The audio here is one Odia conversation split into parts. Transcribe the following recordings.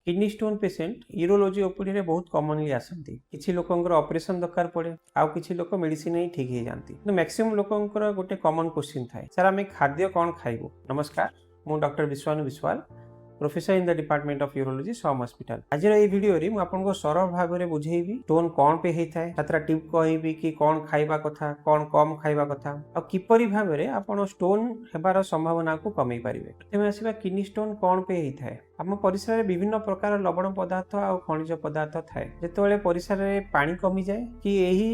କିଡନୀ ଷ୍ଟୋନ୍ ପେସେଣ୍ଟ ୟୁରୋଲୋଜି ଓପିଡିରେ ବହୁତ କମନଲି ଆସନ୍ତି। କିଛି ଲୋକଙ୍କର ଅପରେସନ୍ ଦରକାର ପଡ଼େ, ଆଉ କିଛି ଲୋକ ମେଡ଼ିସିନ ହିଁ ଠିକ୍ ହେଇଯାନ୍ତି। କିନ୍ତୁ ମ୍ୟାକ୍ସିମମ୍ ଲୋକଙ୍କର ଗୋଟେ କମନ୍ କ୍ୱେଶ୍ଚିନ୍ ଥାଏ, ସାର୍, ଆମେ ଖାଦ୍ୟ କ'ଣ ଖାଇବୁ? ନମସ୍କାର, ମୁଁ doctor Bishwanu Biswal, professor in the department of urology, SUM Hospital। ଆଜିର ଏଇ ଭିଡ଼ିଓରେ ମୁଁ ଆପଣଙ୍କୁ ସରଳ ଭାବରେ ବୁଝେଇବି ଷ୍ଟୋନ୍ କ'ଣ ପାଇଁ ହେଇଥାଏ, ସାତଟା ଟିପ୍ କହିବି କି କ'ଣ ଖାଇବା କଥା, କ'ଣ କମ୍ ଖାଇବା କଥା ଆଉ କିପରି ଭାବରେ ଆପଣ ଷ୍ଟୋନ୍ ହେବାର ସମ୍ଭାବନାକୁ କମେଇ ପାରିବେ। ପ୍ରଥମେ ଆସିବା, କିଡନୀ ଷ୍ଟୋନ୍ କ'ଣ ପାଇଁ ହେଇଥାଏ? ଆମ ପରିସ୍ରାରେ ବିଭିନ୍ନ ପ୍ରକାର ଲବଣ ପଦାର୍ଥ ଆଉ ଖଣିଜ ପଦାର୍ଥ ଥାଏ। ଯେତେବେଳେ ପରିସ୍ରାରେ ପାଣି କମିଯାଏ କି ଏହି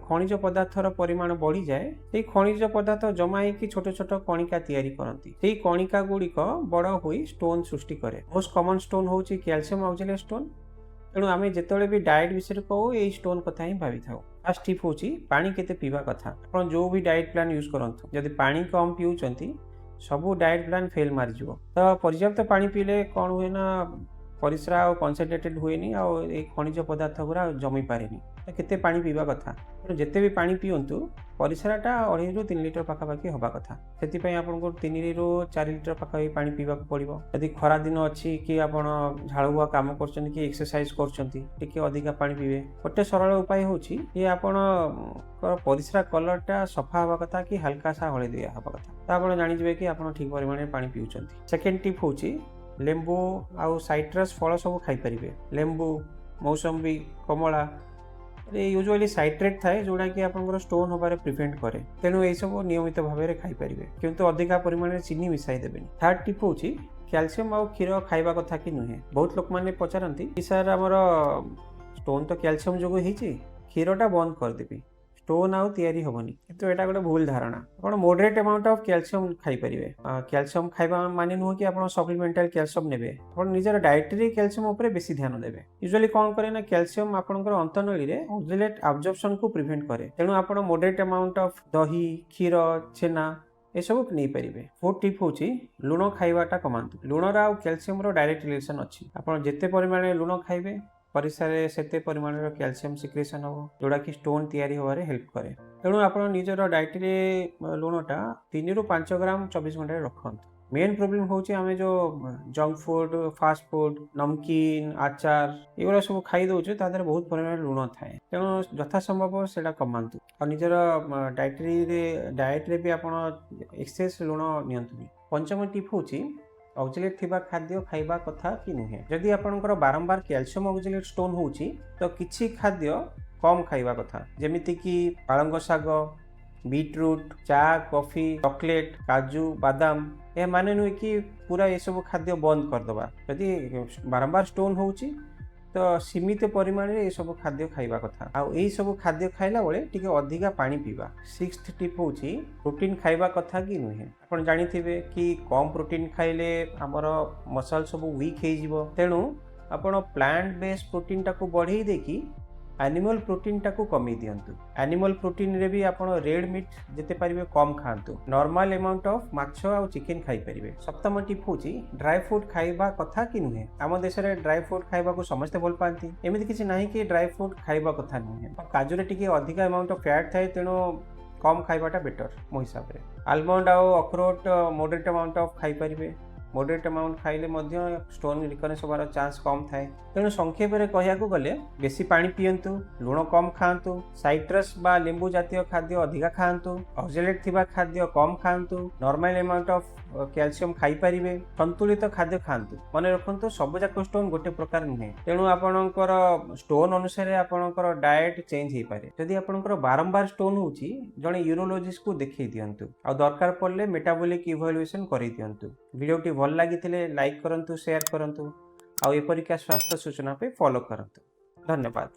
ଖଣିଜ ପଦାର୍ଥର ପରିମାଣ ବଢ଼ିଯାଏ, ସେଇ ଖଣିଜ ପଦାର୍ଥ ଜମା ହେଇକି ଛୋଟ ଛୋଟ କଣିକା ତିଆରି କରନ୍ତି। ସେଇ କଣିକା ଗୁଡ଼ିକ ବଡ଼ ହୋଇ ଷ୍ଟୋନ୍ ସୃଷ୍ଟି କରେ। ମୋଷ୍ଟ କମନ୍ ଷ୍ଟୋନ୍ ହେଉଛି କ୍ୟାଲସିୟମ୍ ଅକ୍ଜାଲେଟ୍ ଷ୍ଟୋନ୍। ତେଣୁ ଆମେ ଯେତେବେଳେ ବି ଡାଏଟ୍ ବିଷୟରେ କହୁ, ଏଇ ଷ୍ଟୋନ୍ କଥା ହିଁ ଭାବିଥାଉ। ଫାର୍ଷ୍ଟ ଟିପ୍ ହେଉଛି ପାଣି କେତେ ପିଇବା କଥା। ଆପଣ ଯେଉଁ ବି ଡାଏଟ୍ ପ୍ଲାନ୍ ୟୁଜ୍ କରନ୍ତୁ, ଯଦି ପାଣି କମ୍ ପିଉଛନ୍ତି, ସବୁ ଡାଏଟ୍ ପ୍ଲାନ୍ ଫେଲ୍ ମାରିଯିବ। ତ ପର୍ଯ୍ୟାପ୍ତ ପାଣି ପିଇଲେ କ'ଣ ହୁଏ ନା, ପରିସ୍ରା ଆଉ କନସେନ୍ଟ୍ରେଟେଡ୍ ହୁଏନି ଆଉ ଏଇ ଖଣିଜ ପଦାର୍ଥ ଗୁଡ଼ା ଜମି ପାରେନି। ତ କେତେ ପାଣି ପିଇବା କଥା? ତେଣୁ ଯେତେ ବି ପାଣି ପିଅନ୍ତୁ, ପରିସ୍ରାଟା 2.5ରୁ 3 ଲିଟର ପାଖାପାଖି ହେବା କଥା। ସେଥିପାଇଁ ଆପଣଙ୍କୁ 3ରୁ 4 ଲିଟର ପାଖାପାଖି ପାଣି ପିଇବାକୁ ପଡ଼ିବ। ଯଦି ଖରା ଦିନ ଅଛି କି ଆପଣ ଝାଳବୁହା କାମ କରୁଛନ୍ତି କି ଏକ୍ସରସାଇଜ କରୁଛନ୍ତି, ଟିକେ ଅଧିକା ପାଣି ପିଇବେ। ଗୋଟେ ସରଳ ଉପାୟ ହେଉଛି କି ଆପଣଙ୍କର ପରିସ୍ରା କଲରଟା ସଫା ହେବା କଥା କି ହାଲକା ସା ହଳଦିଆ ହେବା କଥା। ତ ଆପଣ ଜାଣିଯିବେ କି ଆପଣ ଠିକ୍ ପରିମାଣରେ ପାଣି ପିଉଛନ୍ତି। ସେକେଣ୍ଡ ଟିପ୍ ହେଉଛି ଲେମ୍ବୁ ଆଉ ସାଇଟ୍ରସ୍ ଫଳ ସବୁ ଖାଇପାରିବେ। ଲେମ୍ବୁ, ମୌସମ୍ବି, କମଳା ରେ ୟୁଜୁଆଲି ସାଇଟ୍ରେଟ୍ ଥାଏ, ଯେଉଁଟାକି ଆପଣଙ୍କର ଷ୍ଟୋନ୍ ହେବାରେ ପ୍ରିଭେଣ୍ଟ କରେ। ତେଣୁ ଏଇସବୁ ନିୟମିତ ଭାବରେ ଖାଇପାରିବେ, କିନ୍ତୁ ଅଧିକା ପରିମାଣରେ ଚିନି ମିଶାଇ ଦେବେନି। ଥାର୍ଡ ଟିପ୍ ହେଉଛି କ୍ୟାଲସିୟମ୍ ଆଉ କ୍ଷୀର ଖାଇବା କଥା କି ନୁହେଁ। ବହୁତ ଲୋକମାନେ ପଚାରନ୍ତି କି ସାର୍, ଆମର ଷ୍ଟୋନ୍ ତ କ୍ୟାଲସିୟମ୍ ଯୋଗୁଁ ହେଇଛି, କ୍ଷୀରଟା ବନ୍ଦ କରିଦେବି, ଷ୍ଟୋନ୍ ଆଉ ତିଆରି ହେବନି। କିନ୍ତୁ ଏଇଟା ଗୋଟେ ଭୁଲ ଧାରଣା। ଆପଣ ମୋଡରେଟ୍ ଆମାଉଣ୍ଟ ଅଫ୍ କ୍ୟାଲସିୟମ୍ ଖାଇପାରିବେ। କ୍ୟାଲସିୟମ୍ ଖାଇବା ମାନେ ନୁହଁ କି ଆପଣ ସପ୍ଲିମେଣ୍ଟାଲ କ୍ୟାଲସିୟମ୍ ନେବେ। ଆପଣ ନିଜର ଡାଏଟେରୀ କ୍ୟାଲସିୟମ୍ ଉପରେ ବେଶୀ ଧ୍ୟାନ ଦେବେ। ୟୁଜୁଆଲି କ'ଣ କରେ ନା, କ୍ୟାଲସିୟମ୍ ଆପଣଙ୍କର ଅନ୍ତନଳୀରେ ଅକ୍ଜାଲେଟ୍ ଆବଜର୍ପସନକୁ ପ୍ରିଭେଣ୍ଟ କରେ। ତେଣୁ ଆପଣ ମୋଡରେଟ୍ ଆମାଉଣ୍ଟ ଅଫ୍ ଦହି, କ୍ଷୀର, ଛେନା ଏସବୁ ନେଇପାରିବେ। ଫୋର୍ଥ ଟିପ୍ ହେଉଛି ଲୁଣ ଖାଇବାଟା କମାନ୍ତୁ। ଲୁଣର ଆଉ କ୍ୟାଲସିୟମର ଡାଇରେକ୍ଟ ରିଲେସନ୍ ଅଛି। ଆପଣ ଯେତେ ପରିମାଣରେ ଲୁଣ ଖାଇବେ, ପରିସ୍ରାରେ ସେତେ ପରିମାଣର କ୍ୟାଲସିୟମ୍ ସିକ୍ରେସନ୍ ହେବ, ଯେଉଁଟାକି ଷ୍ଟୋନ୍ ତିଆରି ହେବାରେ ହେଲ୍ପ କରେ। ତେଣୁ ଆପଣ ନିଜର ଡାଏଟରେ ଲୁଣଟା 3ରୁ 5 ଗ୍ରାମ 24 ଘଣ୍ଟାରେ ରଖନ୍ତୁ। ମେନ୍ ପ୍ରୋବ୍ଲେମ୍ ହେଉଛି ଆମେ ଯେଉଁ junk food, fast food, namkeen, ଆଚାର ଏଗୁଡ଼ା ସବୁ ଖାଇ ଦେଉଛୁ, ତା ଦେହରେ ବହୁତ ପରିମାଣରେ ଲୁଣ ଥାଏ। ତେଣୁ ଯଥାସମ୍ଭବ ସେଇଟା କମାନ୍ତୁ ଆଉ ନିଜର ଡାଏଟ୍ରେ ବି ଆପଣ ଏକ୍ସେସ୍ ଲୁଣ ନିଅନ୍ତୁନି। ପଞ୍ଚମ ଟିପ୍ ହେଉଛି ଅକ୍ଜାଲେଟ୍ ଥିବା ଖାଦ୍ୟ ଖାଇବା କଥା କି ନୁହେଁ। ଯଦି ଆପଣଙ୍କର ବାରମ୍ବାର କ୍ୟାଲସିୟମ୍ ଅକ୍ଜାଲେଟ୍ ଷ୍ଟୋନ୍ ହେଉଛି, ତ କିଛି ଖାଦ୍ୟ କମ୍ ଖାଇବା କଥା, ଯେମିତିକି ପାଳଙ୍ଗ ଶାଗ, ବିଟରୁଟ୍, ଚା, କଫି, ଚକୋଲେଟ୍, କାଜୁ, ବାଦାମ। ଏହା ମାନେ ନୁହେଁ କି ପୁରା ଏସବୁ ଖାଦ୍ୟ ବନ୍ଦ କରିଦେବା। ଯଦି ବାରମ୍ବାର ଷ୍ଟୋନ୍ ହେଉଛି, ତ ସୀମିତ ପରିମାଣରେ ଏସବୁ ଖାଦ୍ୟ ଖାଇବା କଥା ଆଉ ଏଇସବୁ ଖାଦ୍ୟ ଖାଇଲା ବେଳେ ଟିକେ ଅଧିକା ପାଣି ପିଇବା। ସିକ୍ସଥ ଟିପ୍ ହେଉଛି ପ୍ରୋଟିନ୍ ଖାଇବା କଥା କି ନୁହେଁ। ଆପଣ ଜାଣିଥିବେ କି କମ୍ ପ୍ରୋଟିନ୍ ଖାଇଲେ ଆମର ମସଲ୍ ସବୁ ୱିକ୍ ହେଇଯିବ। ତେଣୁ ଆପଣ ପ୍ଲାଣ୍ଟ ବେସ୍ ପ୍ରୋଟିନ୍ଟାକୁ ବଢ଼େଇ ଦେଇକି ଆନିମଲ୍ ପ୍ରୋଟିନ୍ଟାକୁ କମେଇ ଦିଅନ୍ତୁ। ଆନିମଲ୍ ପ୍ରୋଟିନ୍ରେ ବି ଆପଣ ରେଡ୍ ମିଟ୍ ଯେତେ ପାରିବେ କମ୍ ଖାଆନ୍ତୁ। ନର୍ମାଲ ଆମାଉଣ୍ଟ ଅଫ୍ ମାଛ ଆଉ ଚିକେନ୍ ଖାଇପାରିବେ। ସପ୍ତମ ଟିପ୍ ହେଉଛି ଡ୍ରାଏ ଫ୍ରୁଟ୍ ଖାଇବା କଥା କି ନୁହେଁ। ଆମ ଦେଶରେ ଡ୍ରାଏ ଫ୍ରୁଟ୍ ଖାଇବାକୁ ସମସ୍ତେ ଭଲ ପାଆନ୍ତି। ଏମିତି କିଛି ନାହିଁ କି ଡ୍ରାଏ ଫ୍ରୁଟ୍ ଖାଇବା କଥା ନୁହେଁ। କାଜୁରେ ଟିକେ ଅଧିକା ଆମାଉଣ୍ଟ ଅଫ୍ ଫ୍ୟାଟ୍ ଥାଏ, ତେଣୁ କମ୍ ଖାଇବାଟା ବେଟର୍ ମୋ ହିସାବରେ। ଆଲମଣ୍ଡ ଆଉ ଅଖରୋଟ ମୋଡରେଟ୍ ଆମାଉଣ୍ଟ ଅଫ୍ ଖାଇପାରିବେ। ମୋଡରେଟ୍ ଆମାଉଣ୍ଟ ଖାଇଲେ ମଧ୍ୟ ଷ୍ଟୋନ୍ ରିକରେନ୍ସ ହେବାର ଚାନ୍ସ କମ୍ ଥାଏ। ତେଣୁ ସଂକ୍ଷେପରେ କହିବାକୁ ଗଲେ, ବେଶୀ ପାଣି ପିଅନ୍ତୁ, ଲୁଣ କମ୍ ଖାଆନ୍ତୁ, ସାଇଟ୍ରସ୍ ବା ଲେମ୍ବୁ ଜାତୀୟ ଖାଦ୍ୟ ଅଧିକା ଖାଆନ୍ତୁ, ଅକ୍ଜାଲେଟ୍ ଥିବା ଖାଦ୍ୟ କମ୍ ଖାଆନ୍ତୁ, ନର୍ମାଲ ଆମାଉଣ୍ଟ ଅଫ୍ କ୍ୟାଲସିୟମ୍ ଖାଇପାରିବେ, ସନ୍ତୁଳିତ ଖାଦ୍ୟ ଖାଆନ୍ତୁ। ମନେ ରଖନ୍ତୁ, ସବୁଯାକ ଷ୍ଟୋନ୍ ଗୋଟେ ପ୍ରକାର ନୁହେଁ। ତେଣୁ ଆପଣଙ୍କର ଷ୍ଟୋନ୍ ଅନୁସାରେ ଆପଣଙ୍କର ଡାଏଟ୍ ଚେଞ୍ଜ ହେଇପାରେ। ଯଦି ଆପଣଙ୍କର ବାରମ୍ବାର ଷ୍ଟୋନ୍ ହେଉଛି, ଜଣେ ୟୁରୋଲୋଜିଷ୍ଟକୁ ଦେଖେଇ ଦିଅନ୍ତୁ ଆଉ ଦରକାର ପଡ଼ିଲେ ମେଟାବୋଲିକ୍ ଇଭାଲୁଏସନ୍ କରେଇ ଦିଅନ୍ତୁ। ଭିଡ଼ିଓଟି ଭଲ ଲାଗିଥିଲେ ଲାଇକ୍ କରନ୍ତୁ, ସେୟାର କରନ୍ତୁ ଆଉ ଏପରିକା ସ୍ୱାସ୍ଥ୍ୟ ସୂଚନା ପାଇଁ ଫଲୋ କରନ୍ତୁ। ଧନ୍ୟବାଦ।